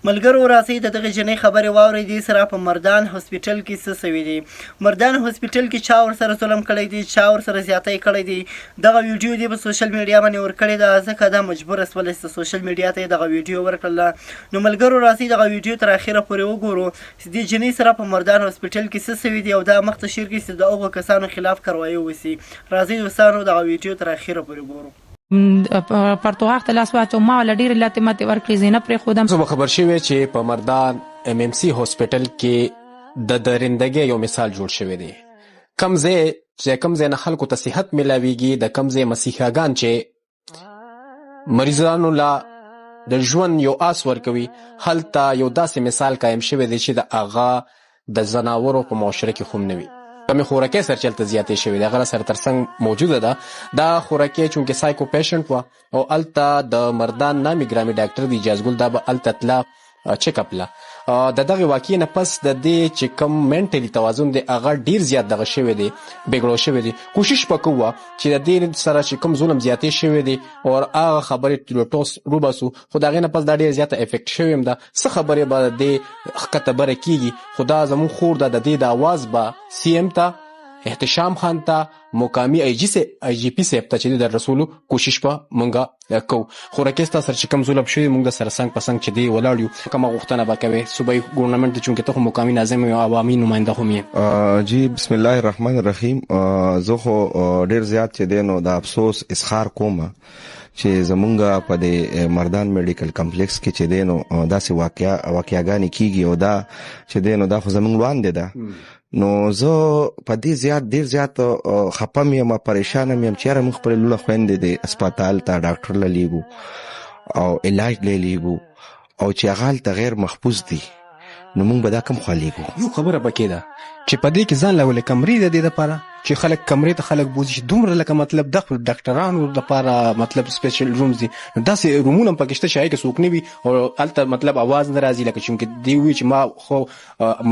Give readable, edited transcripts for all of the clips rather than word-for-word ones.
ملګرو راځئ د دغې جنۍ خبرې واورئ دې سره په مردان هاسپیټل کې څه سوي دي، مردان هاسپیټل کې چا ورسره ظلم کړی دی، چا ورسره زیاتی کړی دی. دغه ویډیو دې په سوشل میډیا باندې ورکړې ده، ځکه دا مجبوره سوله چې سوشل میډیا ته یې دغه ویډیو ورکړله. نو ملګرو راځئ دغه ویډیو تر اخره پورې وګورو چې دې جنۍ سره په مردان هاسپیټل کې څه سوي دي او دا مخته شیر کړي چې د هغو کسانو خلاف کاروایي وسي. راځئ دوستانو دغه ویډیو تر اخره پورې ګورو. پرتوغاښ ته لاس واچو، ما له ډېرې لتې متې ورکړې، زه یې نه پرېښودم. تاسو به خبر شوی چې په مردان ایم ایم سي هاسپټل کې د درندګۍ یو مثال جوړ شوی دی. کوم ځای چې کوم ځای نه خلکو ته صحت ملاویږي، د کوم ځای مسیحاګان چې مریضانو لا د ژوند یو آس ورکوي، هلته یو داسې مثال قایم شوی دی چې د هغه د ځناورو په معاشره کې هم نه وي. کمې خورکۍ سره چې هلته زیاتې شوې ده، هغه سره ترڅنګ موجوده ده. دا خورکۍ چونکې سایکو پیشنټ وه او هلته د مردان نامي ګرامي ډاکټر دی اجاز ګل، دا به هلته تله چیک اپ له. د دغه واقعې نه پس د دې چې کوم منټلي توازن دی هغه ډیر زیات دغه شوی دی، بګړو شوی دی. کوشش به کوو چې د دې سره چې کوم ظلم زیاتې شوی دی او هغه خبرې ټوس روباسو، خو د هغې نه پس دا ډیر زیاته افیکټ شوی هم ده. څه خبرې به د دې ښکته بره کیږي، خو دا زموږ خور ده، د دې د اواز به سی ایم ته، احتشام خان ته، مقامي آی جي آی جي پی صاحب ته چې د رسولو کوشش به مونږه کوو. خو رکې ستا سره چې کوم ظلم شوی، مونږ د سره څنګ په څنګ چې دی ولاړ یو. کومه غوښتنه به کوې صوبایي ګورنمنټ ته، چونکې ته خو مقامي ناظم یې او عوامي نماینده هم یې؟ جی بسم الله الرحمن الرحیم. زه خو ډیر زیات چې دی نو د افسوس اظهار کوم چې زمونږ په دې مردان میډیکل کمپلیکس کې چې دی نو داسې واقعاګانې کیږي، او دا چې دی نو دا خو زمونږ وړاندې ده. نو زه په دې زیات ډیر زیات خپم یم، پریشان یم چې یاره موږ خپل لوڼه خویندې د هسپتال ته ډاکټر له لیږو او علاج له لیږو، او چې هغه هلته غیر محفوظ دي، نو موږ به دا کوم خوا لیږو؟ یو خبره پکې ده چې په دې کې ځان له ولې کمرې د دې لپاره چې خلک کمرې ته خلک بوځي، چې دومره لکه مطلب د ډاکټرانو لپاره مطلب سپیشل رومز دي، نو داسې رومونه هم پکې شته چې هغې کې څوک نه وي او هلته مطلب اواز نه راځي، لکه چونکې دی ووایي چې ما خو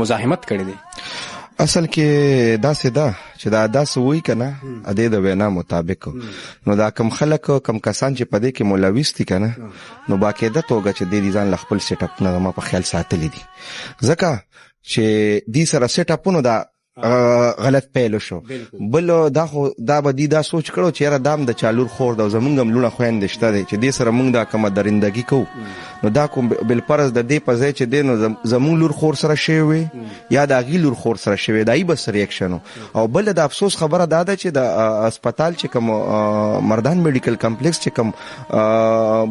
مزاحمت کړی دی. اصل کې داسې ده چې دا داسې وایي که نه، د دې د وینا مطابق نو دا کم خلک کم کسان چې په دې کې ملوث دي که نه، نو باقاعده توګه چې دې ځان له خپل سیټ اپونه زما په خیال ساتلي دي، ځکه چې دې سره سیټ اپونو دا غلط پیل شو. بل دا خو دا به دی دا سوچ کړو چې یاره دام د چالور خور ده، زمونږ هم لوڼه خویندې شته دی چې دې سره مونږ دا کومه درندګي کوو، نو دا کوم بالفرض د دې په ځای چې دی نو زمونږ لور خور سره شوی وي یا د هغې لور خور سره شوی، دا یې بس ریاکشن. او بل د افسوس خبره دا ده چې د هسپتال چې کوم مردان میډیکل کمپلیکس چې کوم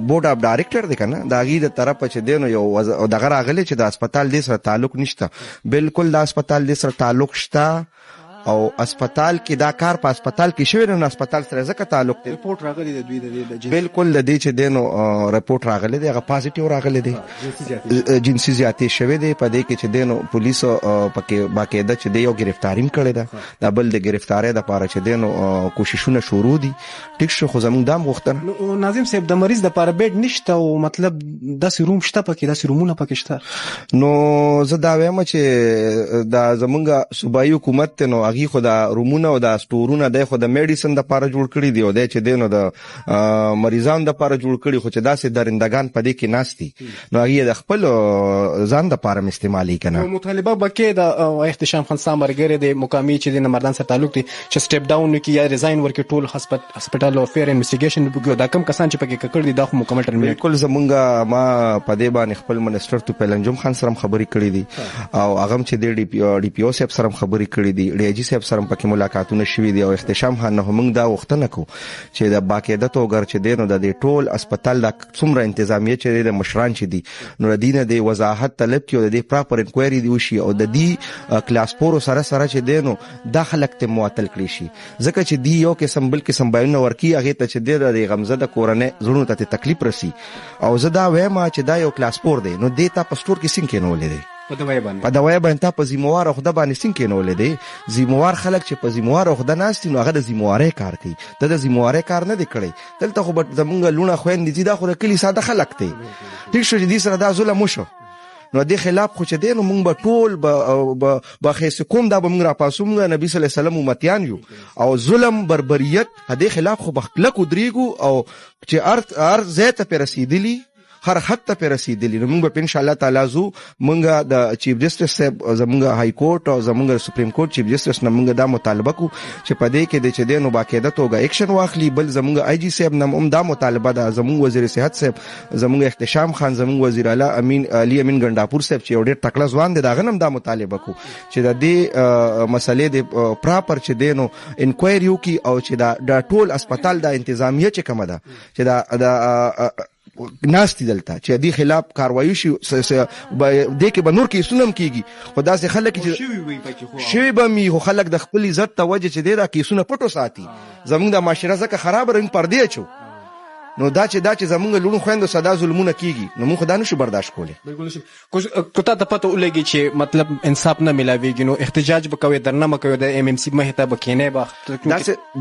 بورډ اف ډایریکټر دی که نه، د هغې د طرفه چې دی نو یو دغه راغلی چې د هسپتال دې سره تعلق نشته. بالکل د هسپتال دې سره تعلق شته، او هسپتال کې دا کار په هسپتال کې شوی، نو هسپتال سره ځکه تعلق دی. رپورټ راغلی دی دوی د دې؟ بالکل، د دې چې دی نو رپورټ راغلی دی، هغه پازیټیو راغلی دی، جنسي زیاتې شوی دی. په دې کې چې دی نو پولیس پکې باقاعده چې دی یو گرفتاریم کړی ده، دا بل د گرفتارۍ دپاره چې دی نو کوششونه شروع دي. ټیک شو، خو زموږ دام غوښتنه نو ناظم صاحب د مریض دپاره بیډ نشته او مطلب داسې روم شته پکې، داسې رومونه پکې شته؟ نو زه دا وایم چې دا زمونږ صوبایي حکومت ته، نو هغې خو دا رومونه او دا سټورونه دی خو د میډیسن دپاره جوړ کړي دي، او دی چې دی نو د مریضانو دپاره جوړ کړي، خو چې داسې درندګان په دې کې ناست دي نو هغې د خپل ځان دپاره هم استعمالوي که نه. مطالبه به کې د احتشام خان ستا ملګری دی مقامي چې د مردان سره تعلق دی چې سټیپ ډاون وکړي یا ریزاین ورکړي ټول هسپتال او فیر انویسټیګیشن وکړي، دا کم کسان چې پکې ککړ دي دا خو مکمل ټرمینیټ. بالکل، زمونږ ما په دې باندې خپل منسټر طفیل انجم خان سره هم خبرې کړې دي، او هغه هم چې دی ډي پي او صاحب سره هم خبرې کړې دي، ډي آی جي صاحب سره هم پکې ملاقاتونه شوي دي. او احتشام خان نه موږ دا غوښتنه کوو چې د باقاعده توګه چې دی نو د دې ټول هسپتال دا څومره انتظامیه چې دی، د مشران چې دي، نو د دې نه د وضاحت طلب کړي او د دې پراپر انکوایري دې وشي، او د دې کلاس فورو سره سره چې دی نو دا خلک ته معطل کړی شي، ځکه چې دی یو قسم بل قسم بیانونه ورکي، هغې ته چې دی د غمزده کورنۍ زړونو ته تکلیف رسي. او زه دا وایم چې دا یو کلاس فور دی، نو دې تا په سټور کې څنګه کېنولی دی؟ په دوای باندې، په دوای باندې تا په ذمہوار عہده باندې څنګه کېنولی دی؟ ذمہوار خلک چې په ذمہوار عہده ناست دي نو هغه د ذمہوارۍ کار کوي، ده د ذمہوارۍ کار نه دی کړی. دلته خو به زمونږ لوڼه خویندې دي، دا خو د کلي ساده خلک دی. ټیک شو، چې دې سره دا ظلم وشو نو دې خلاف خو چې دی نو مونږ به ټول به خیس کوم، دا به مونږ راپاسو. مونږ نبی صلی الله علیه وسلم امتیان یو، او ظلم بربریت دې خلاف خو به کلک ودرېږو، او چې هر ځای ته پرې رسېدلي هر حد ته پرې رسېدلي. نو موږ به په ان شاء الله تعالی ځو، موږ د چیف جسټس صاحب، زموږ های کورټ او زموږ سپریم کورټ چیف جسټس نه موږ دا مطالبه کو چې په دې کې د چې دی نو باقاعده توګه اکشن واخلي. بل زموږ آی جی صاحب نه هم دا مطالبه ده، زموږ وزیر صحت صاحب، زموږ احتشام خان، زموږ وزیر اعلی امین علي امین ګنډاپور صاحب چې یو ډېر تکړه ځوان دی، د هغه نه هم دا مطالبه کو چې د دې مسلې د پراپر چې دی نو انکوایري وکړي او چې دا ټول هسپتال دا انتظامیه چې کومه ده چې دا د ناست دلته چې دی خلاف کاروایی شي. دې کې به نور کیسونه هم کیږي، خو داسې خلک چې شوي به مي، خو خلک د خپل عزت ته وجه چې دی دا کیسونه پټو ساتي. زمونږ د معاشره ځکه خراب رنګ پردې اچو، نو دا چې زمونږ لوڼو خویندو سره دا ظلمونه کیږي نو مونږ خو دا نشو برداشت کولی. بالکل نشو. که تا ته پته ولګي چې مطلب انصاف نه ملاویږي نو احتجاج به کوې، درنه به کوې، د ایم ایم سي مخې ته به کښېنې به؟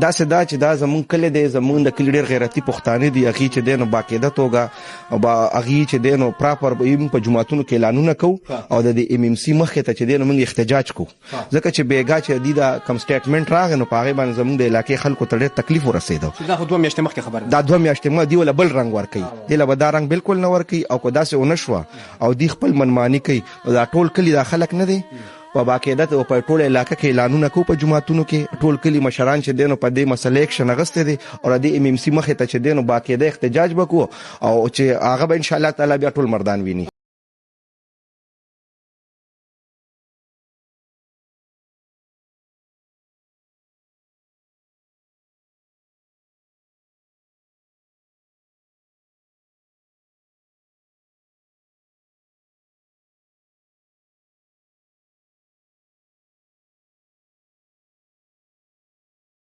داسې دا چې دا زمونږ کلی دی، زمونږ د کلي ډېر غیرتي پښتانه دي، هغوی چې دی نو باقاعده توګه به هغوی چې دی نو پراپر به موږ په جوماتونو کې اعلانونه کوو او د دې ایم ایم سي مخې ته چې دی نو موږ احتجاج کوو، ځکه چې بېګا چې دی دا کوم سټیټمنټ راغی نو په هغې باندې زمونږ د علاقې خلکو ته ډېر تکلیف ورسېده. دا خو 2 میاشتې مخکې خبره ده. دا 2 میاشتې مخکې دی وله بل رنګ ورکوي، دی له به دا رنګ بالکل نه ورکوي. او که داسې ونه شوه او دی خپل منماني کوي، دا ټول کلي دا خلک نه دی په باقاعده ته په ټوله علاقه کې اعلانونه کوو په جوماتونو کې، ټول کلي مشران چې دی نو په دې مسلې اکشن اخیستی دی او د دې ایم ایم سي مخې ته چې دی نو باقاعده احتجاج به کوو او چې هغه به ان شاء الله تعالی بیا ټول مردان ویني.